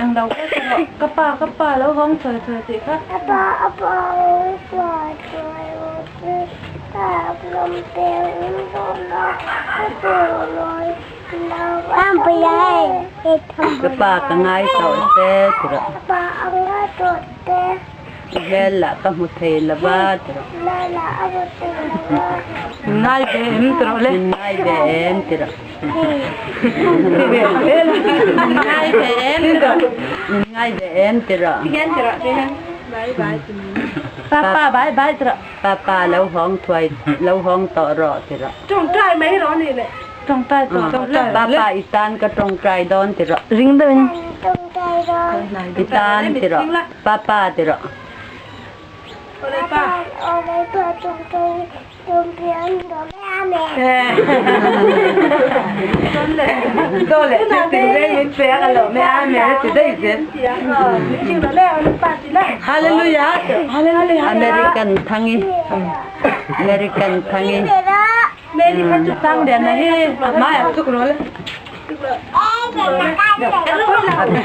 Eng lo kha ka rawh ka pa ka pa lo hawng thuai thuai tih kha. Ka pa ka ngai tawh che ti rawh. I hmel lah ka hmu thei lo va ti rawh. Min ngai ve em ti rawh le. Min ngai ve em ti rawh. Min ngai ve em ti rawh. Min ngai ve em ti rawh. Papa bye bye ti rawh. Papa lo hawng thuai lo hawng tawh rawh ti rawh. Tawngtai mai rawh ni le. Tawngtai tawh rawh le. Papa i tan ka tawngtai dawn ti rawh. Ring deuh in. I tan ti rawh. Papa ti rawh. American thangi American thangi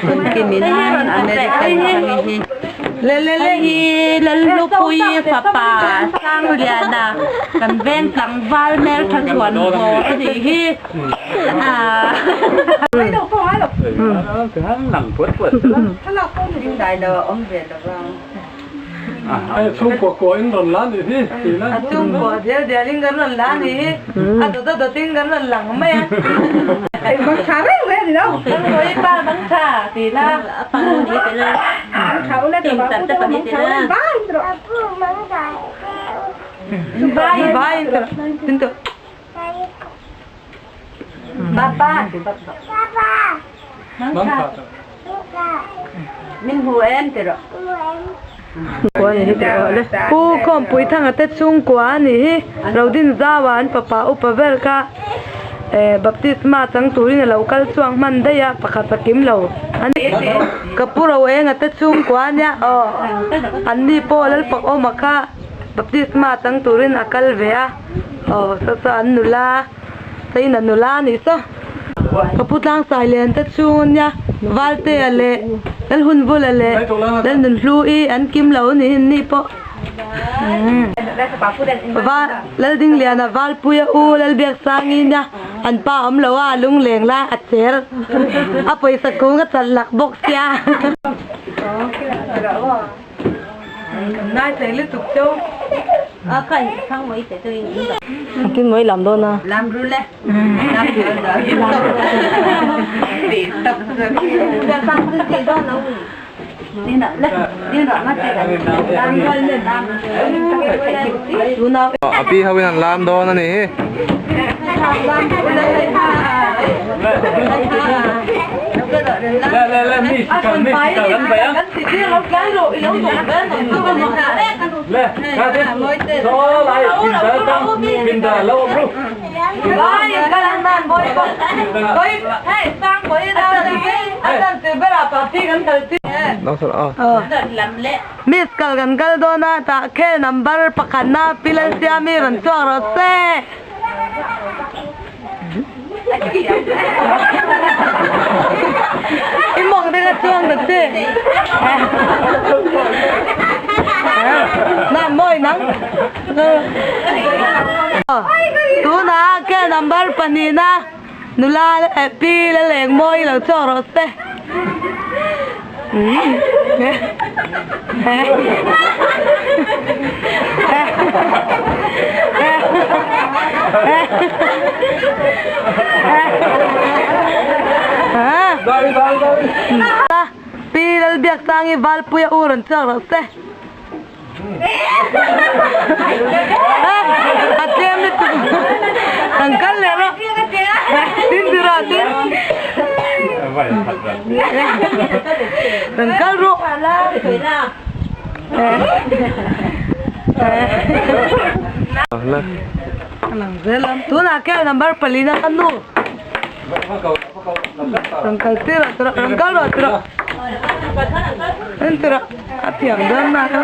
Tunkimin American thangi hi. Hei hi Lalhlupui fapa Sangliana kan veng tlangval hmeltha chhuan haw a nih hi. Chhungkua kua in rawn la nih hi ti la. A chhungkua dial dial in kan rawn la nih hi a dawt a dawt in kan rawn lang mai a. Mang tha reng reng ni lo. Kan hawi pa mang tha ti la. Mang tha ule te ba pu te mang tha ule ba in ro. Bai bai in ro. Tin to. Ba pa. Mang tha. Min hu em ti rawh. Kua ni hi tih rawh le. Pu Khawmpui Thanga te chhungkua a nih hi. Rodin Zaua an fapa upa ber kha eh baptisma chang turin a lo kal chhuak hman daih a, pakhat a kim lo a ni. Ka pu Roenga te chhungkua a nia aw anni pawh Lalfakawma kha baptisma chang turin a kal ve a aw saw saw an nula China nula a nih saw. Ka pu tlangsai lian te chhung a nia Valtea leh Lalhunvula leh Lalnunhlu-i an kim lo a ni ni pawh Va Laldingliana Valpuia u Lalbiaksangi nia an pa awm lo a a lungleng lai a cher a pawisa kung a chalh lak bawk sia. Tin mai lam dawn a. Lam ru le. Lam ru le. A pi ho in an lam dawn a ni hi. Miss kal kan kal dawn a tah khel number pakhatna Pi Lalsiami rawn chhuak rawh se. I mawng te kha chuang ta che. Na mawi nang. Tunah khel number pahnihna nula Pi Lalengmawii lo chhuak rawh se. Pi Lalbiaksangi Valpuia u rawn chhuak rawh se. A tlem lutuk kan kal leh rawh tin tura tin kan kal rawh tunah khian number palina ka nu rawn kal tir rawh tirah rawn kal rawh tirah en tirah a thiam dawn mak a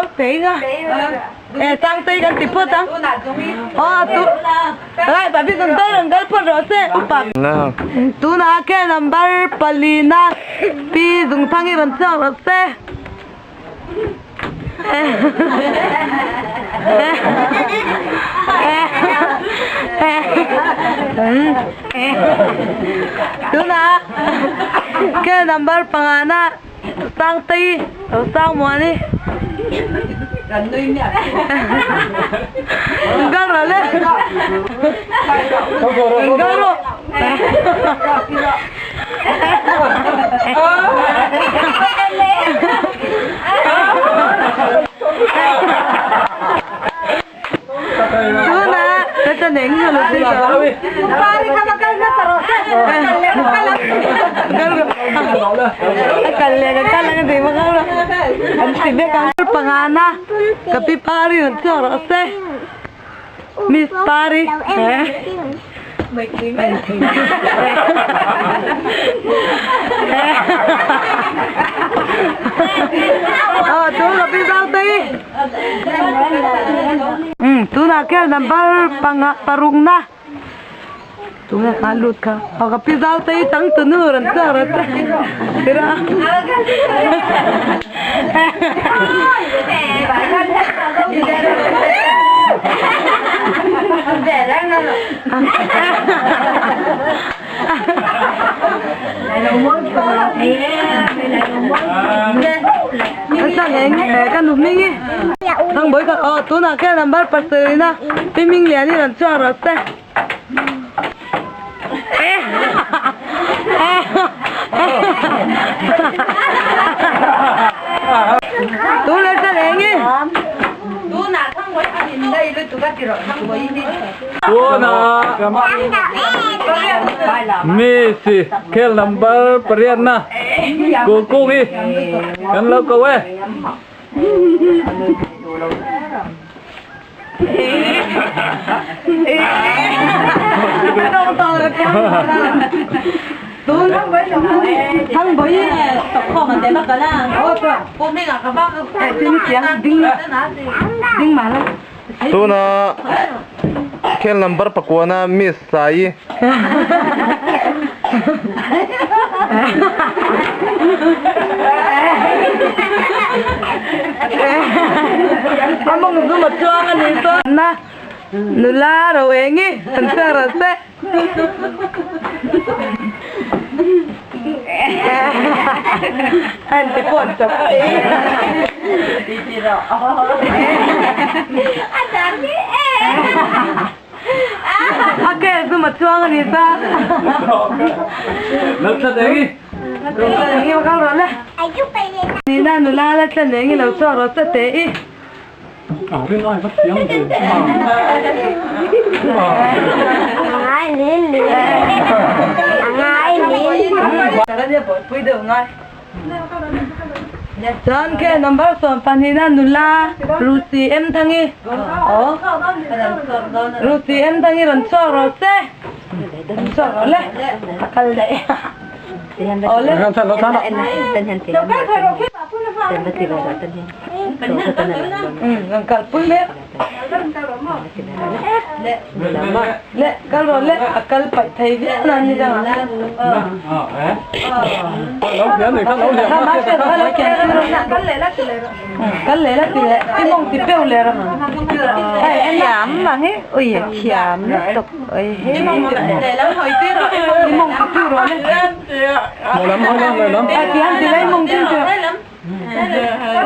Nautei nga. E Sangtei kan ti phawt ang. Aw tu Rai Papi Zungtei rawn kal phawt rawh se upa. Tunah khe number palina Pi Zungthangi rawn chhuak rawh se. Tunah khe number pangana Sangtei Sangmuani Kal rawh le Kal rawh Tuna ka ta neng lo ti kal le ka kal ang ti ma kal an ti be ka pangana ka pi pari an chok ro se Miss Pari eh Ờ, tu ka pi zau tei. Um, tunah khian number panga paruk na tunge kha lut kha aw ka pi zau te hi chang tu nu rawn chhuak rawh che tira Ka nu hming hi Thangbawi kha aw tunah khian number pasarih na pi hming lian hi rawn chhuak rawh se Tunah chuan eng nge Tunah Messi khel number pariat na Kukuk hi kan lo ko e. Tuna khel number pakuana Miss Sai. Among zum a chuang a nih chuan na nula ro eng i an chhuak rawh se. An ti pawh an chap. A ke zum a chuang a ni sa. Lo thla deng i. Lo thla deng i kal rawh le. Nina nula la thla deng i lo chhuak rawh se teh i. A rin ai va thiam ve. Chuan khe number 12 na nula Rusi em Thangi aw Rusi em Thangi rawn chhuak rawh se rawn chhuak rawh le a kal daih aw le. Rawn kalpui mek le kal rawh le a kal paih thei viau na ni dangah kal leh la ti leh i mawng ti peu leh rawh Thiam ang e ui thiam lutuk ui he i mawng ti peu rawh le ti han ti lai mawng ti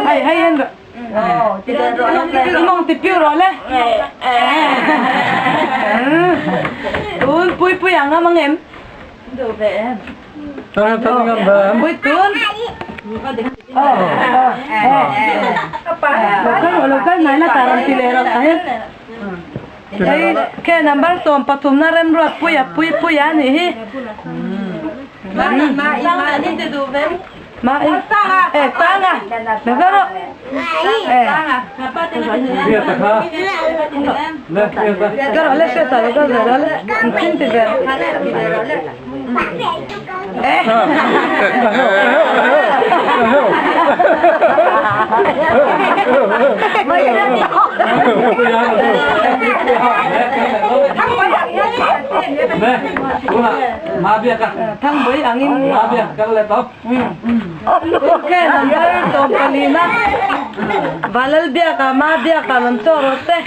hei hei en rawh i mawng ti piu rawh le tun pui pui ang ngam ang em pui tun lo kal rawh lo kal hnai la tar ang ti leh rawh tah hian hei khe number 13 na remruat pui a pui pui a nih hi. Ma eh tanga Nazaro eh Garo le sheta lo garo le tin ti ver eh Thangbui angin Inkhel number 14 a Valal biaka ma biaka rawn chaw rawh se.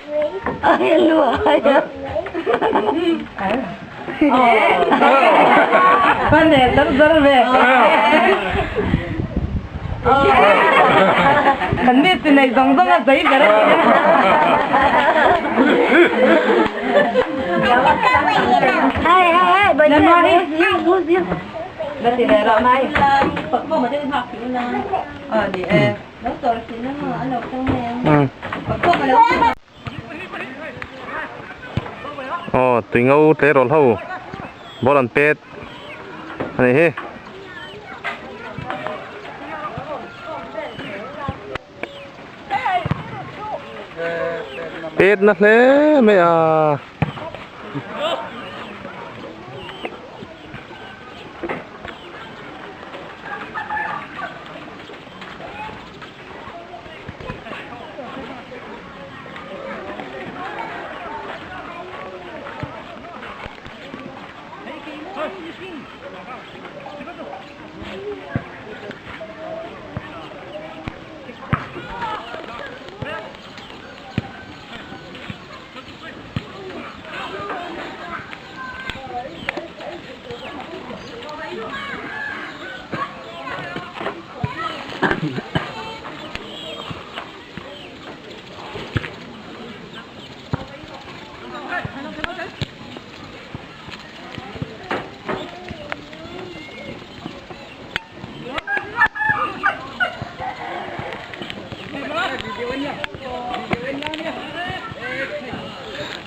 Pane zar zar ve. Kan mi chi nei zawng zawng a zai ber a ni. Aw tui ngo tleirawl ho ball an pet a ni hi. Pet na hle mai a.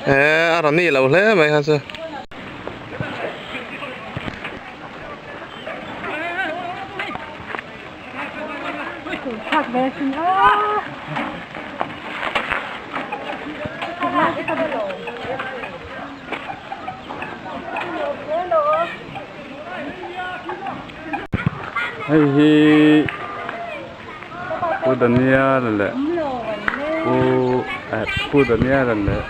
Eh a rawn nih loh hle mai kha chu. Hei hi Pu Daniel leh Pu eh Pu Daniel leh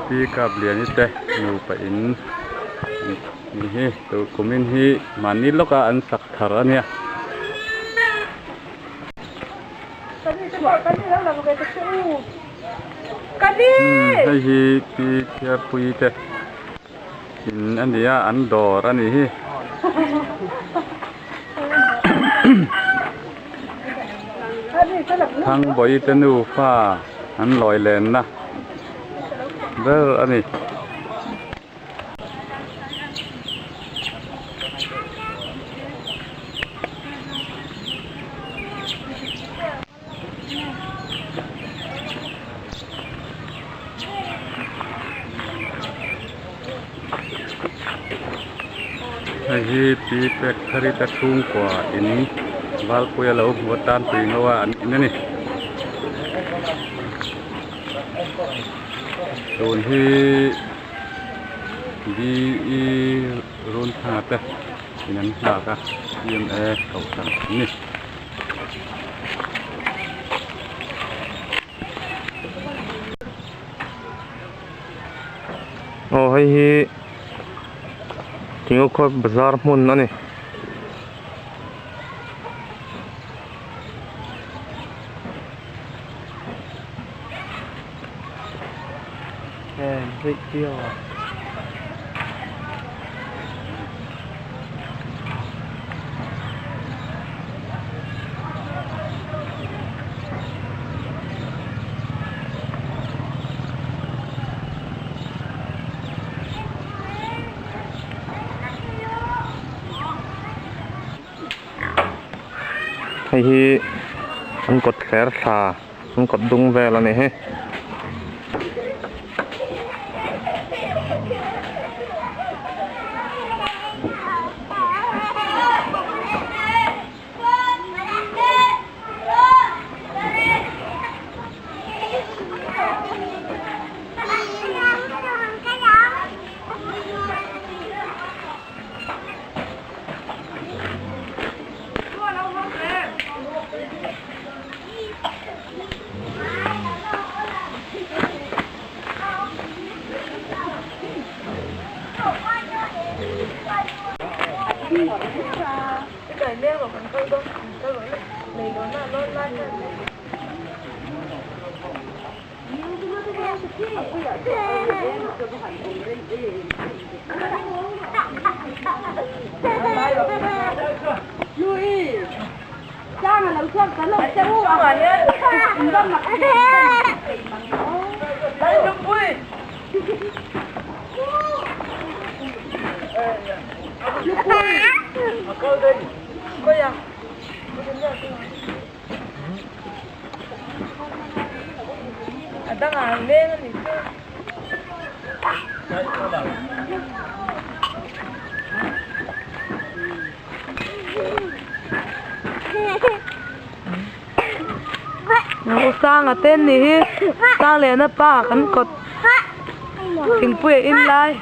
Pi Kapliani te nupa in ni hi tun kumin hi mahni lawka an sak thar a nia. Hei hi Pi Thiarpuii te in a ni a an dawr a nih hi. Thangbawi te nufa an lawi lenna ber a ni. Hei hi pi pek thari te chhungkua in Valpuia lo hmu atan tui ngo a an in a ni. Tun hi BE Runthanga te in an nghak a CMA kohhran an ni. Aw hei hi Thingawkhaw bazar hmun a ni. Hei hi an kawt thler thla an kawt dung vel a ni hi. A dangah an leng a nih chu. U Sanga te an nih hi Sangliana pa kan kawt thingpui a in lai.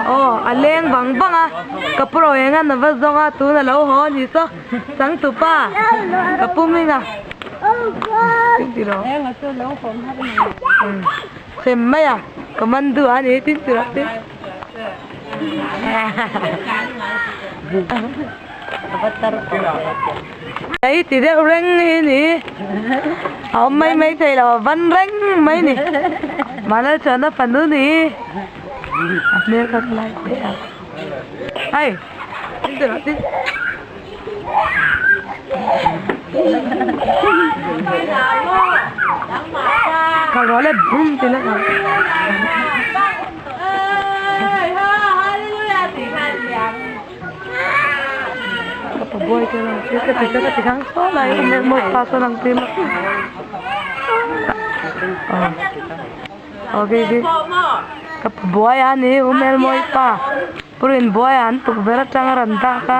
Aw a leng vang vang a ka pu ro eng a na va zawng a tuna lo haw a ni saw changtupa ka pu hming a sem mai a ka man duh a ni tin tirah te. Ei ti deuh reng hi ni a awm mai mai thei lo a van reng mai ni Manal chuan a fanu ni a hmel kha ka lai teh a hei tin tirah tin Kal rawh le bum ti la kal. Ka pa buai te lang chu ka ti ka ti khang saw lai mo pa saw lang ti ma. Okay okay. Ka pa buai a ni umel moi pa. Purin buai an tukverh atang a rawn dak a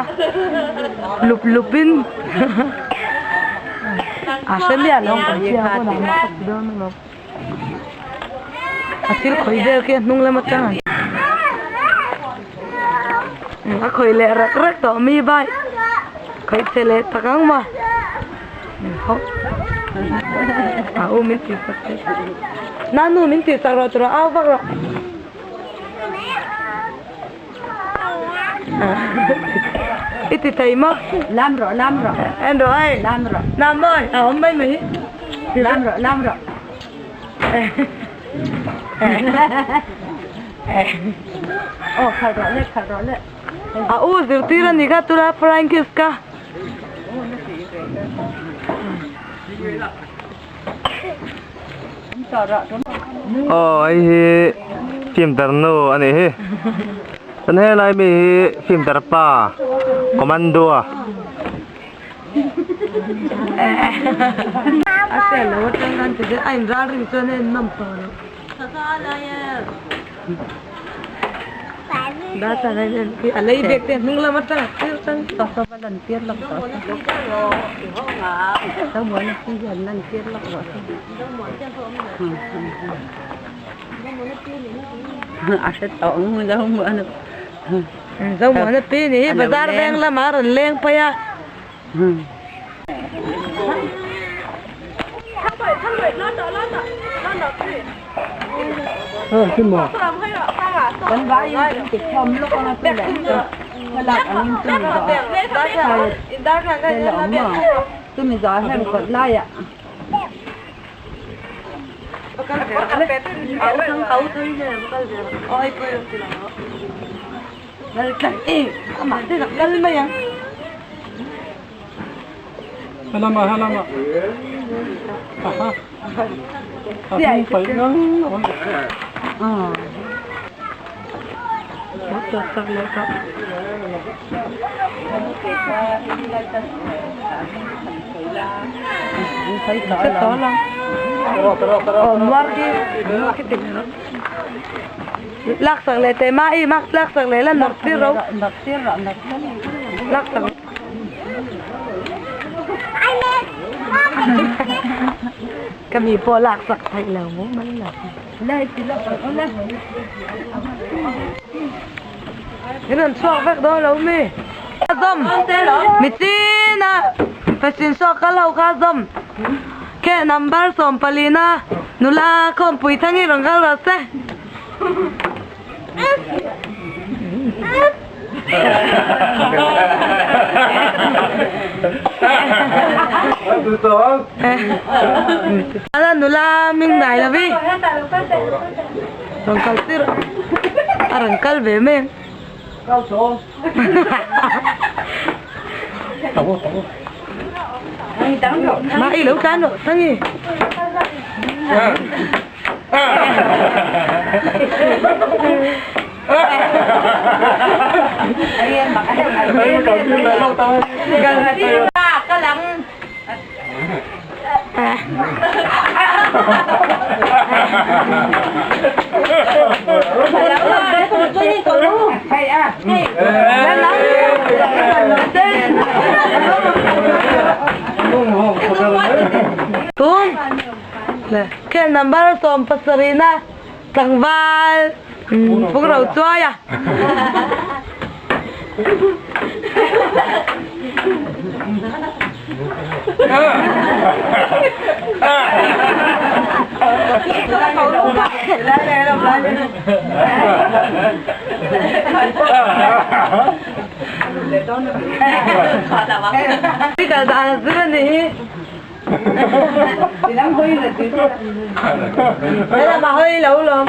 lup lup in a hre miah lo ang kan chiang hunah mah ka ti dawn alawm a thil khawih vel khi a hnung lam atang an a khawih leh rek rek tawh mi bai khawih che leh tak ang maw a u min tih sak teh nanu min tih sak rawh tawh au vak rawh. I ti thei maw? Lam rawh, lam rawh. En rawh ei. Lam rawh. Lam mawi, a awm mai mai. Lam rawh, lam rawh. Aw, khalh rawh le, khalh rawh le. A u zirtir a ni kha tura flying kiss ka. Aw hei hi film tar nu a nih hi chuan helai mi hi film tar pa commando a. Zomuana pi ni hi bazar veng lamah a rawn leng phei a. Lak sak leh teh ma i mak lak sak leh la nawrh tir ro lak sak ka mi pawh lak sak theih lo maw mai lo. In rawn chhuak vek dawn lo mi. A zawm mitin a fashion show kal ho kha a zawm khe number 14 a nula khawmpui thang hi rawn kal rawh se. Ala nula ming dai lo vi rawn kal tir a rawn kal ve mai ang. Mà i lo tlan rawh Thangi. Tum Khel number 17 na tlangval phung ro chuai a. Kal dan a zir a nih hi. Thế là bà hơi lâu lắm.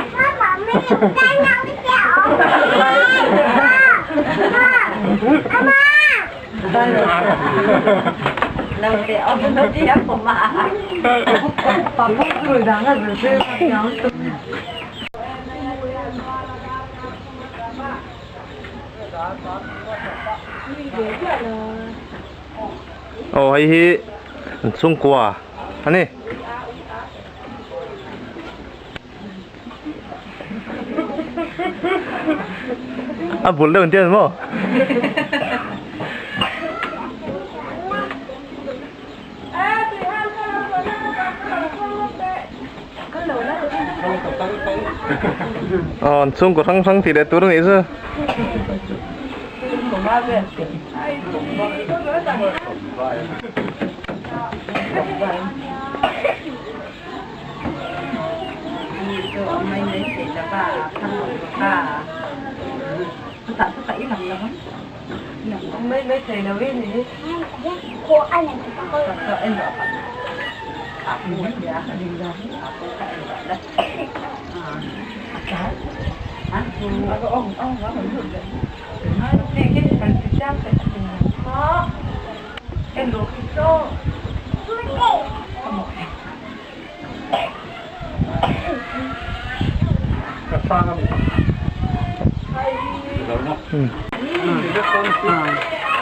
Aw hei hi an chhungkua a ni. A bul deuh an ti a ni maw? Aw an chhungkaw hrang hrang tih leh tur a nih chu.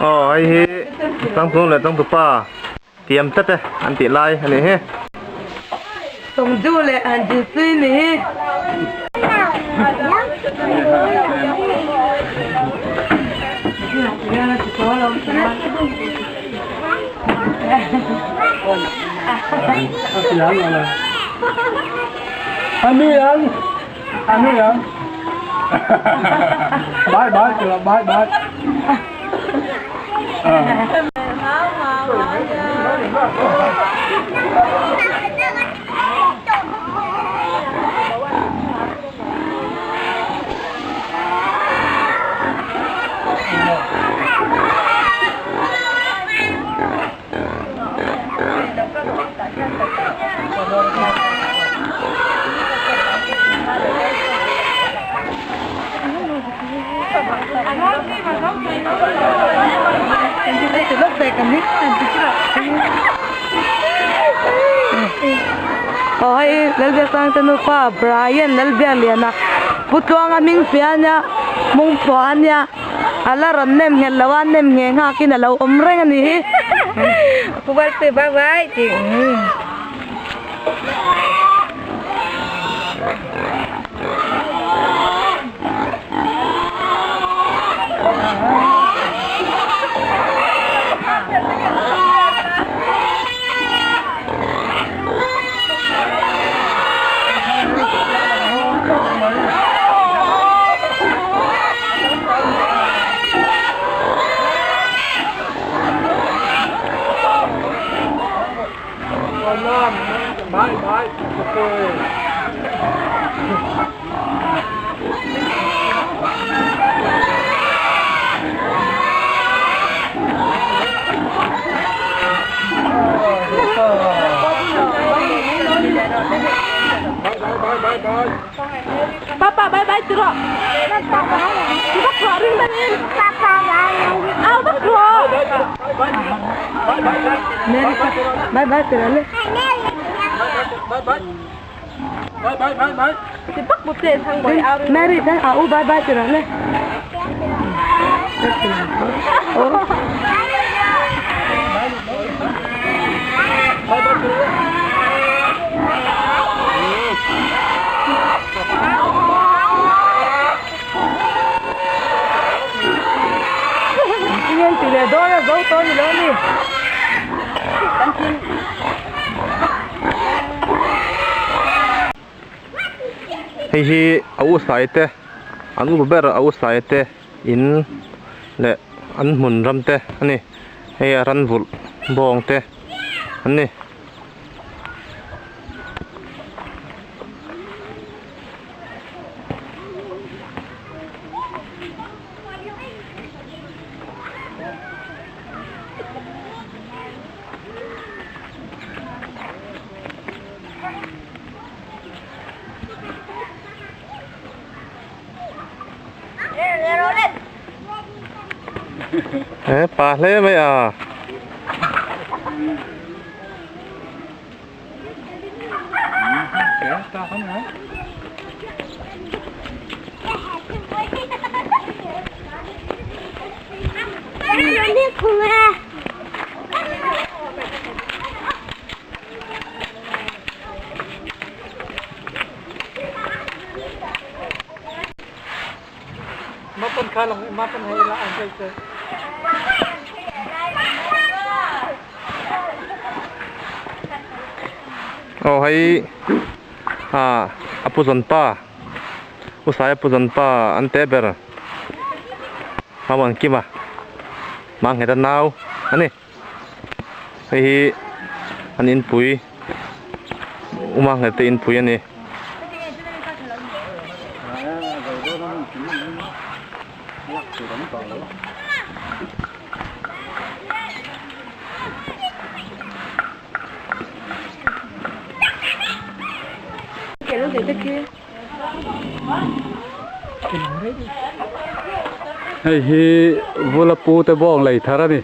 Aw hei hi changtlung leh changtupa tiam tlat e an tih lai a nih hi. Sawngju leh han jin sui ni hi. Aw hei Lalbiaksangte nupa Brian Lalbiakliana Pu Tluanga hming fia a nia hmung phuah a nia a la rawn nem nghet lo a nem nghe nghakin a lo awm reng a nih hi. Papa bye bye ti rawh. Ti vak rawh ring deuh in. Au vak rawh. Mary kha bye bye ti rawh le. Mary kha a u bye bye ti rawh le. Eng tih leh dawn a zo tawh a ni lo a ni. Hei hi a u sai te an upa ber a u sai te in leh an hmun ram te a ni hei a ran vulh bawng te an ni. He pa hle mai a. Aw hei ah a pu zawn pa u saia pu zawn pa an te ber a rawn kim a mahnghet a nau a ni. Hei hi an inpui uma nghet te inpui a ni. Hei hi vula pu te bawng lei thar a ni.